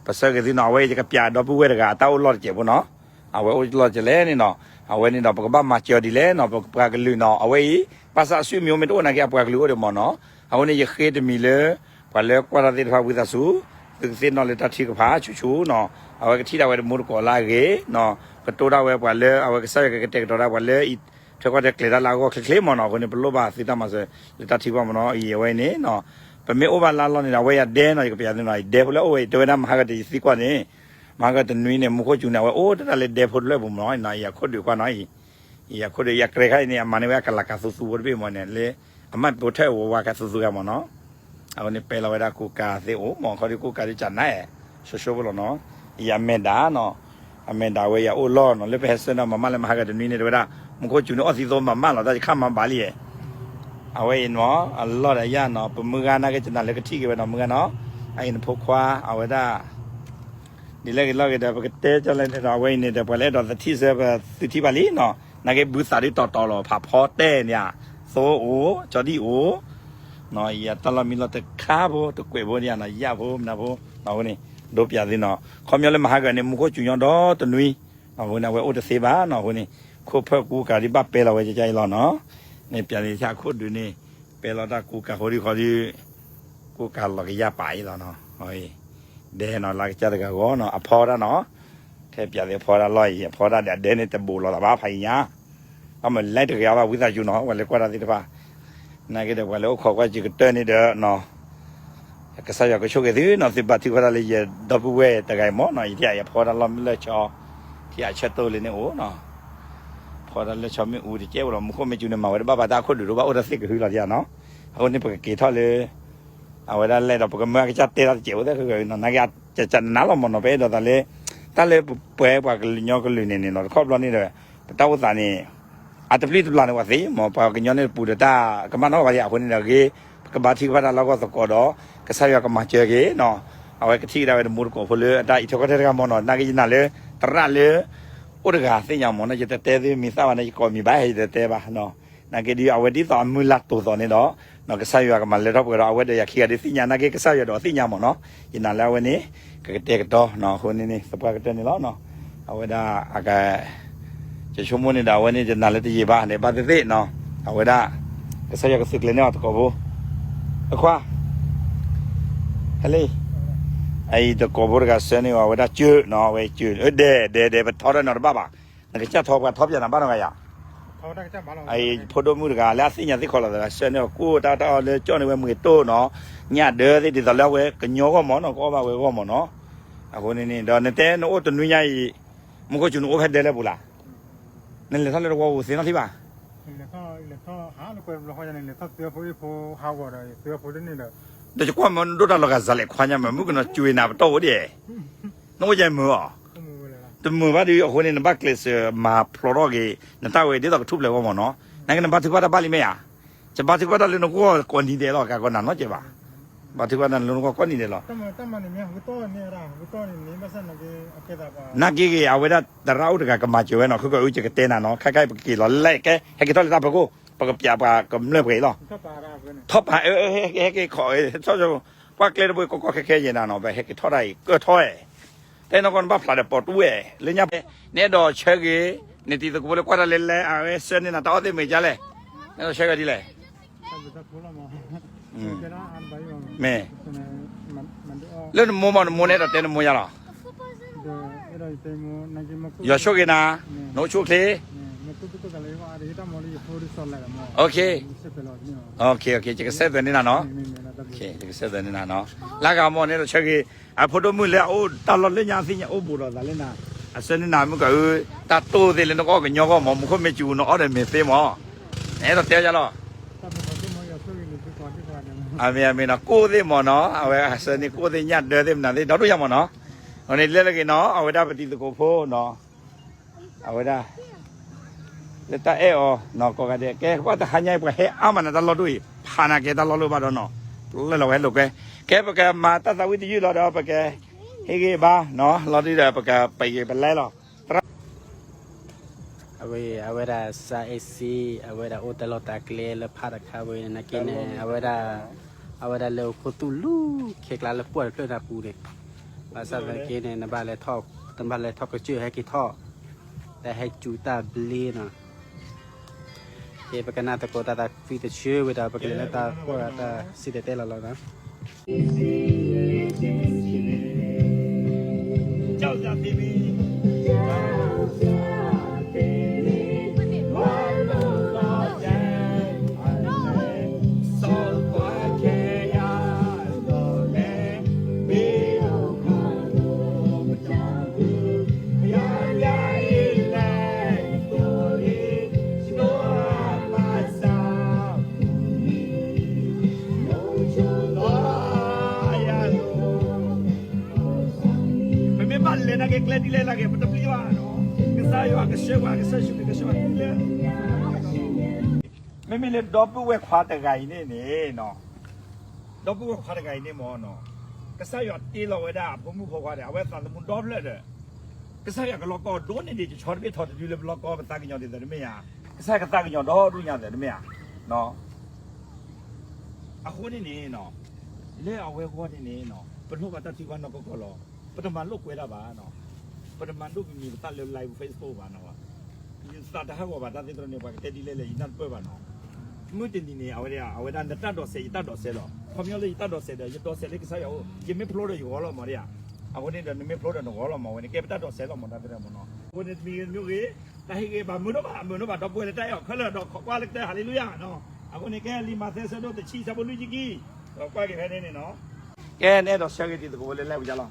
ပဆၢဂ့ၤသုနီၤ, အဝဲအံၤယကပျးဒီပုၢ်ဝဲၢ်တဂၤအတၢ်အိၣ်လီၢ်တစဲးဖိနီၤ, အဝဲအိၣ်လီၢ်တစဲးလဲၣ်န့ၣ်နီၤ, အဝဲန့ၣ်ဒီး ပကဘၣ်မၤစၢၤဒ်လဲၣ်နီၤ, ပပှၤကလုာ်နီၤ, အဝဲအံၤ ဘၣ်ဆၣ်အစုမံၤအိၣ်မ့ၢ်တအိၣ်နာ်က့ အပှၤကလုာ်အိၣ်ဒံးမ့ၢ်နီၤ, အဃိန့ၣ် ယဃ့တမံၤလၢ ပှၤလၢကွၢ်တၢ်သ့ၣ်တဖၣ်ဝံသးစူၤ, သုကသ့ၣ်နီၣ်လၢတၢ်ထုကဖၣ်ဆူၣ်ဆူၣ်နီၤ, အဝဲကထံၣ်ဒၣ်ဝဲတမူတကိးလၢအဂ့ၤနီၤ, ကတိၢ်ဒၣ်ဝဲပှၤလၢအဝဲကစၢ်ယွၤကကတဲာ်ကတီၤဒၣ်ပှၤလၢ ထွဲကွၢ်ထွဲကျဲၤတၢ်လၢအဂီၢ်ချ့ချ့မ့ၢ်နီၤ, အဃိန့ၣ် ပလိၣ်ဘၣ်သုတၢ်မၤစၢၤလၢတၢ်ထုကဖၣ်မ့ၢ်နီၤ, အံၤအဝဲအံၤန့ၣ်နီၤ, ပမ့ၢ်အိၣ်ဘၣ်လၢအလီၢ်န့ၣ်ဒီး အဝဲယၤဒဲနီၤ, ယကပျးသုနီၤ, ယဒဲဖိလၢအိၣ်ဝဲအံၤ တဲဝဲဒၣ်မဟါကတယသံကွၢ်န့ၣ်, မဟါကတနွံန့ၣ် မူခိၣ်စူၤန့ၣ် အဝဲအိၣ်တၢ်လၢဒဲဖိတဖျၢၣ်ပူၤမ့ၢ်နီၤ, အံၤအခိၣ်ဒုးကွၢ်နီၤအံၤ, အံၤအခိၣ်ဒုး ယကြဲးခါအံၤန့ၣ် အမၤန့ၢ်ဝဲအကလၤကၤသူသူဖိတဘ့ၣ်မ့ၢ်န့ၣ်လၢ အမၤပိာ်ထွဲဝဲဝါကၤသူသူဂၤမ့ၢ်နီၤ အဃိန့ၣ် ပဲလီၤဝဲဒၣ်ကူကၤသ့ၣ်အိၣ်မ့ၢ် ခီဒုးကူကၤဒုးကနၣ်အဲၣ် ဆိဆိဖိလီၤနီၤ, ယအမဲာ်ဒၣ်နီၤ, အမဲာ်ဒၣ်ဝဲယအိၣ်လီၢ်နီၤ, လၢပဟဲဆှၢနီၤမၤမၢ်လၢမဟါကတနွံန့ၣ် တဲဝဲဒၣ် မူခိၣ်စူၤန့ၣ်အီၣ်သံသိမၤမၢ်လီၤ, တၢ်ယခါမၤဘၣ်လံယဲ, အဝဲအံၤနီၤ အလီၢ်ဒီးယၤနီၤ, ပမုၢ်ဂၤနာ်က့ ယနာ်လၢကထံၣ်က့ၤဝဲနီၤ, မုၢ်ဂၤနီၤ, အအံၤနဖိခွါ အဝဲဒၣ် ဒ်လဲၣ်ဂ့ၤလီၢ်ဂ့ၤဒီး ပကတဲကၠီလဲၣ်န့ၣ်ဒီး အဝဲအံၤန့ၣ်ဒီး ပှၤလၢအဲၣ်ဒိးသထံၣ်စၢၤ ပသုထံၣ်ဘၣ်လံနီၤ, နာ်က့ဘုသးဒ်တီၤတီၤလီၤ, ဖးဖီတဲာ်န့ၣ်ဧါ, သိအိၣ် ကၠီဒံၣ်အိၣ်, ယတၢ်လီၢ်မံလီၢ်တခါဖိ တကွဲးဖိဒ်ယၤနီၤ, ယၢ်ဖိမနုၤဖိ, အဃိန့ၣ် ဒိပျးသုနီၤ, ခီပညီလၢမဟါကန့ၣ် မူခိၣ်စူၤညီဒီတနွံ, အဃိန့ၣ် အဝဲအိၣ်တသ့ဘၣ်နီၤ, အဃိန့ၣ် ခိၣ်ဖၢၣ်ကူကၤဒ်ဘၣ်ပဲလီၤဝဲကၠီအံၤလီၤနီၤ, န့ၣ်ပျးန့ၣ် ဆၣ်ခိၣ်ဒုးန့ၣ် ပဲလီၤတၢ်ကူကၤဃိဒုဃီဒု ကူကၤလီၤကယၢ်ပာ်အံၤလီၤနီၤ, ဒဲနီၤ လၢကစၢ်တဂၤဂီၢ်နီၤ, အဖီဒၣ်နီၤ, ထဲပျးသ့ၣ်အဖီဒၣ်လီၢ်အံၤ အဖီဒၣ်ဒီး အဒဲန့ၣ်တဘူးလီၤသးဘၣ်ဖးအံၤညါ, အမ့ၢ်လဲၤတဂ့ၤအါဘၣ် ဝံသးစူၤနီၤ, ပှၤလၢကွၢ်တၢ်သ့ၣ်တဖၣ်, နာ်က့ဒီး ပှၤလၢအိၣ်ခိးကွၢ်စံးကတၢၢ်န့ၣ်ဒီးနီၤ ကစၢ်ယွၤကဆိၣ်ဂ့ၤသုနီၤ, သုဘါထုကဖၣ်တၢ်လၢယဒီပုၢ်ဝဲၢ်တဂၤအံၤမ့ၢ်နီၤ, ယထံၣ်အံၤအဖီဒၣ်လီၢ်မုၢ်လၢၢ်ဆီ, ထံၣ်အဆၢတိၢ်လၢန့ၣ်အိၣ်နီၤ, ဖီဒၣ်လၢဆီမ့ၣ်အူတကဲးဖိလီၤ, မူခိၣ်မ့ၢ်စူၤန့ၣ် မၤဝဲတဘၣ်ဘၣ် တၢ်အခိၣ်ဒုးတအိၣ်ဘၣ် အိၣ်တၢ်သ့ၣ်ကဟုလီၤဒ်နီၤ, အဃိန့ၣ် ပကက့ၤထီၣ်လၢ အဝဲဒၣ်လဲၣ်ဒီး ပကမၢကစၢ်တဲတၢ်တစဲးဖိသ့ၣ်ဃီနီၤ, နာ်က့ ကနးလီၤမ့ၢ်နီၤ, ပအဲၣ်ဒိးသးလၢ တၢ်လၢပပှဲၤပှၤကညီကလုာ်န့ၣ်န့ၣ်နီၤ, တခီဘျီန့ၣ်ဒီး ပတၢ်အိၣ်သးန့ၣ် အတပျုၢ်တပျၢ်န့ၣ် ပှၤသ့မ့ၢ် ပှၤကညီန့ၣ်ပူၤဒီးတၢ်ကမၣ်နီၣ်ဘၣ်ဒံး, အဃိန့ၣ်ဒီးဂ့ၤ ပကဘါထုကဖၣ်တၢ်လၢအဂီၢ်သကိးဒီး ကစၢ်ယွၤကမၤစၢၤက့ၤနီၤ, အဝဲကထံၣ်ကဒါဝဲတမူတကိးဖိလၢအတၢ်အံးထွဲကွၢ်ထွဲတဂၤမ့ၢ်နီၤ, နာ်က့ယနာ်လၢ သရၣ်လၢ အိၣ်တဂၤသ့ၣ်ညါမ့ၢ်နီၤ, ယတတဲသုမံၤသၣ်ဘၣ်န့ၣ် ယကိးမံၤဘၣ်ဟဲ ယတတဲဘၣ်နီၤ, နာ်က့ဒ်အဝဲဒ်သိးအမုၢ်လၢ်တိာ်သိးန့ၣ်ဒီး ကစၢ်ယွၤကမၤလၢထီၣ်ပှဲၤဒီး အဝဲဒီးယၤခံဂၤဒုးသ့ၣ်ညါ, နာ်က့ကစၢ်ယွၤဒီးသ့ၣ်ညါမ့ၢ်နီၤ, ယနာ်လၢအဝဲန့ၣ် ကကတဲာ်ကတီၤနီၤ, အဃိန့ၣ်န့ၣ် သပှၢ်ကတၢၢ်န့ၣ်လီၤနီၤ, အဝဲဒၣ်အက ယဆိကမိၣ်န့ၣ်ဒီး အဝဲန့ၣ်ယနာ်လၢတယံာ်ဘၣ်န့ၣ် ဘၣ်သ့ၣ်သ့ၣ်နီၤ, အဝဲဒၣ် ကစၢ်ယွၤကသုးကျဲၤန့ၢ်အီၤသကိးဖိ, အခွါ ဟဲလံ, အအံၤသကိးဖိတဂၤဆှၢန့ၢ်အီၤ အဝဲဒၣ်စၢၤနီၤ, အဝဲစၢၤ ဒဲးဒဲးဒဲး ပထီထီၣ်နီၤတဘၣ်ဘၣ်, နကစၢ်ထီပှၤထီပၠးနၤဘၣ်နီၤဂၤယၤ အအံၤဖိဒိၣ်မုၣ်တဂၤလၢအသ့ၣ်ညါသ့ၣ်ခီလီၤသး ဆှၢန့ၢ်အီၤကိၣ်တၢ်တၢ်အီၣ်လၢကၠီၣ်န့ၢ်ဝဲမုၢ်ကတိၢ်နီၤ, ညၣ်ဒၢသ့ၣ်ဒ်သိးလၢအဝဲကညီဂီၢ်မ့ၢ်နီၤ, ကအီၣ်ဘၣ်ဝဲဂီၢ်မ့ၢ်နီၤ, အဃိန့ၣ်န့ၣ် ဒီးနတဲနအိၣ်တနွံညါအံၤ, မူခိၣ်စူၤနအိၣ်ဖဲဒဲလၢပူၤလၢ်, နလဲၤထီၣ်လၢတဝီပူၤသ့နီတထံၣ်ဘၣ် ဒီးယကွၢ်မ့ၢ်ဒိၣ်တၢ်လီၤဂာ်စးလဲၤခွါညါမး မုၣ်ကနီၤစူၤနၤပတီၢ်အိၣ်ဒံး, နအိၣ်ယဲမုာ်အီၤ, တမုာ်ဘၣ်ဒီးအဃိန့ၣ် နဘၣ်ကျဲးစၢးမၤဖျိးထီၣ်က့ၤ နတၢ်ဝဲဒ်သိးကထူၣ်ဖျဲးဂီၢ်မ့ၢ်နီၤ, နာ်က့နဘါထုကဖၣ်တၢ်ဘၣ်လံမ့ၢ်ဧါ, ယဘါထုကဖၣ်တၢ်လၢနဂီၢ်ကိးနံၤဒဲးလီၤ ကးကီးနၤနီတစဲးဘၣ်, ဘါထုကဖၣ်တၢ်လၢနဂီၢ်ကိးနံၤဒဲးလီၤ နာ်က့ဂ့ၤ အဝဲဒၣ်သရၣ်အိၣ်တဂၤကမၤစၢၤဝဲနီၤ, ခုကအုကကတဲနၤနီၤ, ခဲခါအံၤပကက့ၤလီၤလဲၣ်ကဲ ဟဲက့ၤထီၣ်လၢတၢ်ဖီခိၣ်, ပကပျးပှၤကမျၢၢ်ပှဲၤအံၤလီၤ, ထီၣ်ပာ် ဟဲက့ၤခီၣ် ကွၢ်ကျဲတဘိကီကီခဲခဲယဲနၤနီၤ, ပဟဲက့ၤထီၣ်တၢ်အံၤ ကၢၢ်ထီၣ်ဝဲ, တဲနီၢ်ကီၢ်နဘၣ်ဖျါဒီးပိာ်တူၢ်ဝဲ, လၢညါဖဲ နအဲၣ်ဒိးဆၢဂ့ၤ, နတံၤသကိးဖိလၢကွၢ်တၢ်လဲၤလဲၤ အဝဲဆှၢန့ၢ်နၤတၢ်အီၣ်သ့ၣ်မ့ၢ်ကလဲၣ်, နအဲၣ်ဒိးဆၢဂ့ၤဒ်လဲၣ် မ့ၢ် လၢနမိၢ်မး နမိၢ်နအဲၣ်ဒိးတဲနမိၢ်ယါလီၤ, ယွၤဆိၣ်ဂ့ၤနၤ, နအိၣ်ဆူၣ်အိၣ်ချ့, ယကစဲးသွဲးန့ၢ်နၤနီၤ, ယကစဲးသွဲးန့ၢ်နၤနီၤ, လၢဂၤမ့ၢ်နအဲၣ်ဒိးဆၢဂ့ၤ, အဖိဒိၣ်မုၣ်လၢအအိၣ်တၢ်လီၢ်လၢညါသ့ၣ်ညါအိၣ်ဘူးဒီးသးလၢနၤ, အဆၢန့ၢ်နၤမုၢ်ကၤအု, တၢ်တိၢ်သ့ၣ်လၢနဂီၢ်ကညီဂီၢ်မး မူခိၣ်မ့ၢ်စူၤနအီၣ်ဒီးမ့ၢ်သ့မး, နအဲၣ်ဒိးတဲယါလီၤ အမ့ၢ်အမ့ၢ်နီၤ ကိၣ်သ့ၣ်မးနီၤ အဝဲအဆၢန့ၢ်ကိၣ်သ့ၣ်ညၣ်ဒၢသ့ၣ်မနုၤသ့ၣ်ဒီဒိၣ်ယါမးနီၤ, အန့ၣ်လၢလၢဂ့ၤနီၤ အဝဲဒၣ်ပတံၤသကိးဖိနီၤ, အဝဲဒၣ် လၢတၢ်အဲၣ်အီၤနီၤ ကိးဂၤဒဲး ကဲပှၤတဟါညါအံၤ ပှၤဟဲအါမးနၤတၢ်လီၢ်ဒိၣ်အံၤ ဖးနၤကဲတၢ်လီၢ်လၢဘၣ်ဒီးနီၤ, ပလၢလီၤဝဲလိာ်ကွဲ, ကဲပကမၤတၢ်သးဝံၣ်တယုၢ်လီၤဒီး ပကဟ့ၣ်ဂံၢ်ဘါနီၤ လီၤဒုဒီး ပကပက့ၤပလဲလီၤ အဝဲ အဝဲဒၣ်စၢ်အဲၣ်စ့ အဝဲဒၣ်အိၣ်တၢ်လီၢ်တၢ်ကျဲလၢဖးတခါဝဲန့ၣ် နာ်က့န့ၣ် အဝဲဒၣ် အဝဲဒၣ်လၢအိၣ်ခိၣ်သူၣ်လူၤ ခဲကျါလၢပှၢ်တဖျၢၣ်တၢ်ပူၤန့ၣ်, ဘၣ်ဆၣ်သနာ်က့န့ၣ် နဘၣ်လဲၤထီၣ်, နဘၣ်လဲၤထီၣ်ကစၢၢ်ဟဲက့ၤထီၣ်, တၢ်ဟဲစူၤတၢ်ဘျ့နီၤ. ကဲ ပကနၣ်သကိးတၢ်သးဖှံတဆၢဝံၤဒီး ပကလဲၤလၢတၢ်ကွၢ်တၢ်စံၣ်တဲၤတဲလီၤလီၤနီၤ. ပမ့ၢ်ဘၣ်လဲၤနာ်က့ ကျဲဒ်လဲၣ်နာ်က့ ပတပျံၤဘၣ်နီၤ, ကစၢ်ယွၤကဆှၢပှၤ ကစၢ်ယ့ၣ်ၡူးခရံာ်ကဆှၢပှၤဒ်လဲၣ်. မ့မ့ၢ်လၢဒီပုၢ်ဝဲၢ်ခွါတဂၤအံၤန့ၣ်န့ၣ်, ဒီပုၢ်ဝဲၢ်ခွါတဂၤအံၤန့ၣ်မ့ၢ်နီၤ, ကစၢ်ယွၤတ့လီၤဝဲဒၣ်အဖိမုၣ်ဖိခွါဒီး အဝဲသးသမူဒီဖျၢၣ်ဒီး, ကစၢ်ယွၤကလီၤကီဒိၣ်န့ၢ်ဒံး ကဆီတဘ့ၣ်ထီၣ်တဒုလၢပလီၤကီပသးကညီၤဒ်သိးတမ့ၢ်ဧါ, ကစၢ်ယွၤကသးကညီၤဒီဒူၣ်ညါသးတမ့ၢ်ဧါ. အဃိန့ၣ်န့ၣ်, လၢအဝဲအဂီၢ်န့ၣ်န့ၣ်, ပလိၣ်ဘၣ်တၢ်ထုကဖၣ်နီၢ်ကီၢ်ကီၢ်လီၤ. ပတမၤလိာ်ကွဲးတၢ်ဘၣ်, ပတမၤဒိၣ်ပမံၤပသၣ်လၢ live Facebook ဘၣ်နီၤ. ယသးတဟးဂီၤဘၣ်တၢ်သ့တြီန့ၣ် ပှၤကတဲဒ်လဲၣ်လဲၣ် ယနၢ်တပၢၢ်ဘၣ်နီၤ. မုၢ်တနံၤန့ၣ် အဝဲဒၣ် အဝဲဒၣ်နတၢ်ဒိးစဲး ယတၢ်ဒိးစဲးလီၤ. ခီပညီလၢယတၢ်ဒိးစဲးဒီး ယဒိးစဲးလၢကစၢ်ယွၤအိၣ် ယမ့ၢ်ဖျိဒီးယဂီၤလီၤမးဒၣ်ဧါ. အဃိန့ၣ်ဒီး နမ့ၢ်ဖျိဒီးနဂီၤလီၤမး အဝဲန့ၣ် ကဲပတၢ်ဒိးစဲးလီၤမး တၢ်သ့တြီမးနီၤ. အဃိန့ၣ် တမံၤဂ့ၤတမံၤဂ့ၤ, တၢ်ဟ့ၣ်ဂ့ၤဘၣ်မုာ်ဒိၣ်ဘၣ် မုာ်ဒိၣ်ဘၣ် ဒီပုၢ်ဝဲၢ်လၢတၢ်အဲၣ်အီၤခဲလၢာ်ဒီး ခိးကွၢ်လၢကတၢၢ် ဟၤလ့လူယၤနီၤ. အဃိန့ၣ် ကဲလံာ်မးသဲအဆၢဒိၣ်တဆံ အဆၢဖိလွံၢ်ဆံခံ, ဒီးကွၢ်က့ၤဖဲန့ၣ်န့ၣ်နီၤ. ကဲ နအဲၣ်ဒိးဆၢဂ့ၤတံၤသကိးဖိလၢ live ပူၤယါလီၤ.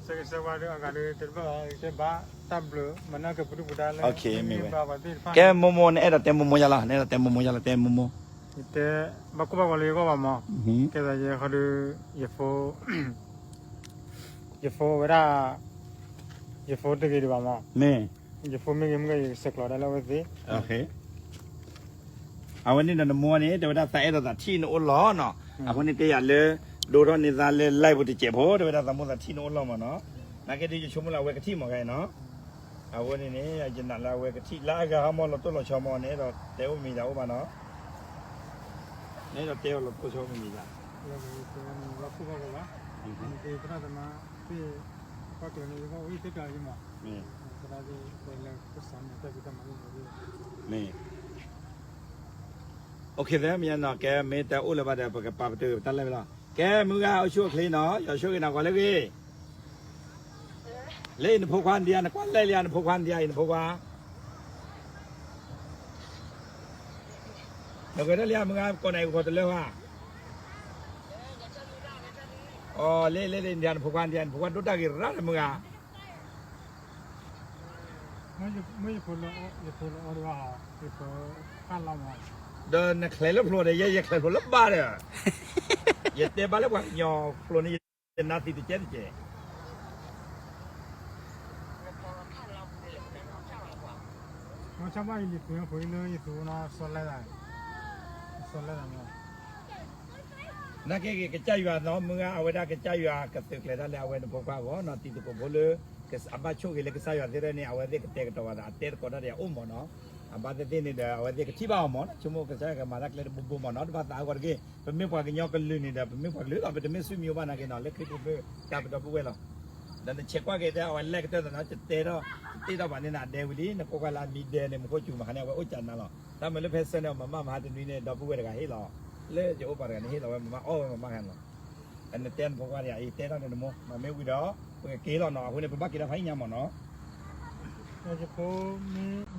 ဆၢဂ့ၤဆၢဝါဒီးအဂၤဒီး တဘၣ်ဘၣ် ကဲဘၣ်တၢ်ဘျုး မၤနၢၤက့ၤပဒုၣ်ပဒါလၢ ကဲမိၢ်မိၢ် နအဲၣ်ဒိးတဲမိၢ်မိၢ်ယါလီၤ နအဲၣ်ဒိးတဲမိၢ်မိၢ်ယါလီၤ တဲမိၢ်မိၢ်. ယတဲ ဘၣ်ကိၢ်ဘၣ်ဂီၤလၢယဂီၢ်ဘၣ်မး, ကဲသးယဲဃီဒီး ယဖိ ယဖိဝဲဒၣ် ယဖိတဂ့ၤဒံးဘၣ်မး, မ့ၢ် ယဖိမ့ၢ်ဂ့ၤမ့ၢ်ဂ့ၤ ယကဆဲးကျိးဒၣ်လၢအဝဲသ့ၣ်. အဝဲန့ၣ်ဒီးနမိၢ်န့ၣ် တဲဝဲဒၣ်သးအဲၣ်ဒိးသးထံၣ်နအိၣ်လီၤနီၤ, အဃိန့ၣ်တဲယၤလၢ ဒိထီၣ်န့ၢ်သးလၢ live ပူၤတစဲးဖိ တဲဝဲဒၣ်သးမိၢ်သးထံၣ်နအိၣ်လီၤမးနီၤ. နာ်က့ဒ်ယဆိကမိၣ်လၢအဝဲကထံၣ်မးဂ့ၤနီၤ. အဃိန့ၣ်န့ၣ် ယနာ်လၢအဝဲကထံၣ်လၢအဂၤဟီမး လီၤတိၢ်လီၤဆီမး နအဲၣ်ဒိးတဲအိၣ်မံၤဒၣ်အိၣ်ဘၣ်နီၤ, နအဲၣ်ဒိးတဲအီၤလီၤတိၢ်ဆီမံၤဒၣ် မ့ၢ် OK သ့မ့ၢ်နီၤ, ကဲမ့ၢ်တအိၣ်လၢၤဘၣ်ဒီး ပကပာ်ပတုာ်ပတၢ်လၢ်ဝဲလီၤ. ကဲမုၢ်ဂၤအိၣ်ဆူၣ်အိၣ်ချ့နီၤ, ယွၤဆိၣ်ဂ့ၤနၤဂီၤလၢဂ့ၤ. လၢနဖိခွါဒံးဧါ, နကွၢ်လဲၢ်လံဧါ, နဖိခွါဒံးဧါ, နဖိခွါ နဂဲၤထီၣ်လံဧါ မုၢ်ဂၤ, ကိးနၤအံၤ ပခိးတလၢဧါ. အိ လၢလၢလၢ နဖိခွါဒံးဧါ, နဖိခွါဒိၣ်တၢ်ဂ့ၤရၣ်လၢမုၢ်ဂၤ. ဒီးနချဲးလၢဖျိဒီး ယဲယချဲးဖျိလၢဘါဒီး, ယတဲဘၣ်လၢပှၤကညီဖျိန့ၣ် ယနါသံတကဲတကဲ. နာ်က့ဂ့ၤ ကစၢ်ယွၤနီၤ မုၢ်ဂၤ အဝဲဒၣ်ကစၢ်ယွၤနီၤ မုၢ်ဂၤ အဝဲဒၣ်ကစၢ်ယွၤကသုးကျဲၤတၢ်လၢအဝဲနဖိခွါအဂီၢ်နီၤ တံၤသကိးဖိလၢ အဘၣ်ဆိၣ်ဂ့ၤလၢကစၢ်ယွၤသ့ၣ်တဖၣ်န့ၣ် အဝဲသ့ၣ်ကတဲာ်ကတီၤဘၣ်သး အတဲသကိးတၢ်ဒီးအအိၣ်မးနီၤ. အဘၣ်သ့ၣ်သ့ၣ်န့ၣ်ဒီး အဝဲသ့ၣ်ကထံၣ်ဘၣ်အီၤမးနီၤ ဆိကမိၣ်ကစၢ်ယွၤကမၤတၢ်ကျဲတဘိဘိမးနီၤ တဘၣ်သးအဂီၢ်တဂ့ၤ. ပမ့ၢ်ပှၤကညီကလုာ်န့ၣ်ဒီး ပမ့ၢ်ပှၤကလုာ်လီၤ ပတမ့ၢ်ဆူၣ်မံၤအိၣ်ဘၣ်နာ်က့နီၤ လၢခရံာ်ဖိဖျၢၣ်တၢ်ပဒီပုၢ်ဝဲၢ်လီၤ. ဒီးနဆဲးကွၢ်က့ၤတဲ အဝဲလဲၣ်ကတၢၢ်သးနီၤ တတဲထီၣ် တတ့ထီၣ်ဘၣ်န့ၣ် နဒဲဝံၤလံ နကိးကွၢ်လၢအမံၤဒဲန့ၣ် မူခိၣ်စူၤမဟါန့ၣ် အဝဲအိၣ်ကနါလီၤ. တၢ်မၤလၢဖဲဆၢန့ၣ် မၤမၢ်မဟါတနွံန့ၣ် ဒီပုၢ်ဝဲၢ်တဂၤဟ့ၣ်လီၤ လၢယအိၣ်ပှၤတဂၤန့ၣ် ဟ့ၣ်လီၤဝဲမၤမၢ်အီၣ်ဝဲမၤမၢ်ဟဲလီၤ. နတဲနဖိခွါတဂၤအံၤ တဲထီၣ်န့ၣ်နမိၢ် မ့ၢ်ဝံၤဒီး ပကက့ၤလီၤနီၤ အဃိန့ၣ် ပဘၣ်က့ၤတၢ်ဖးအံၣ်ညါမးနီၤ. ယဖိမ့ၢ်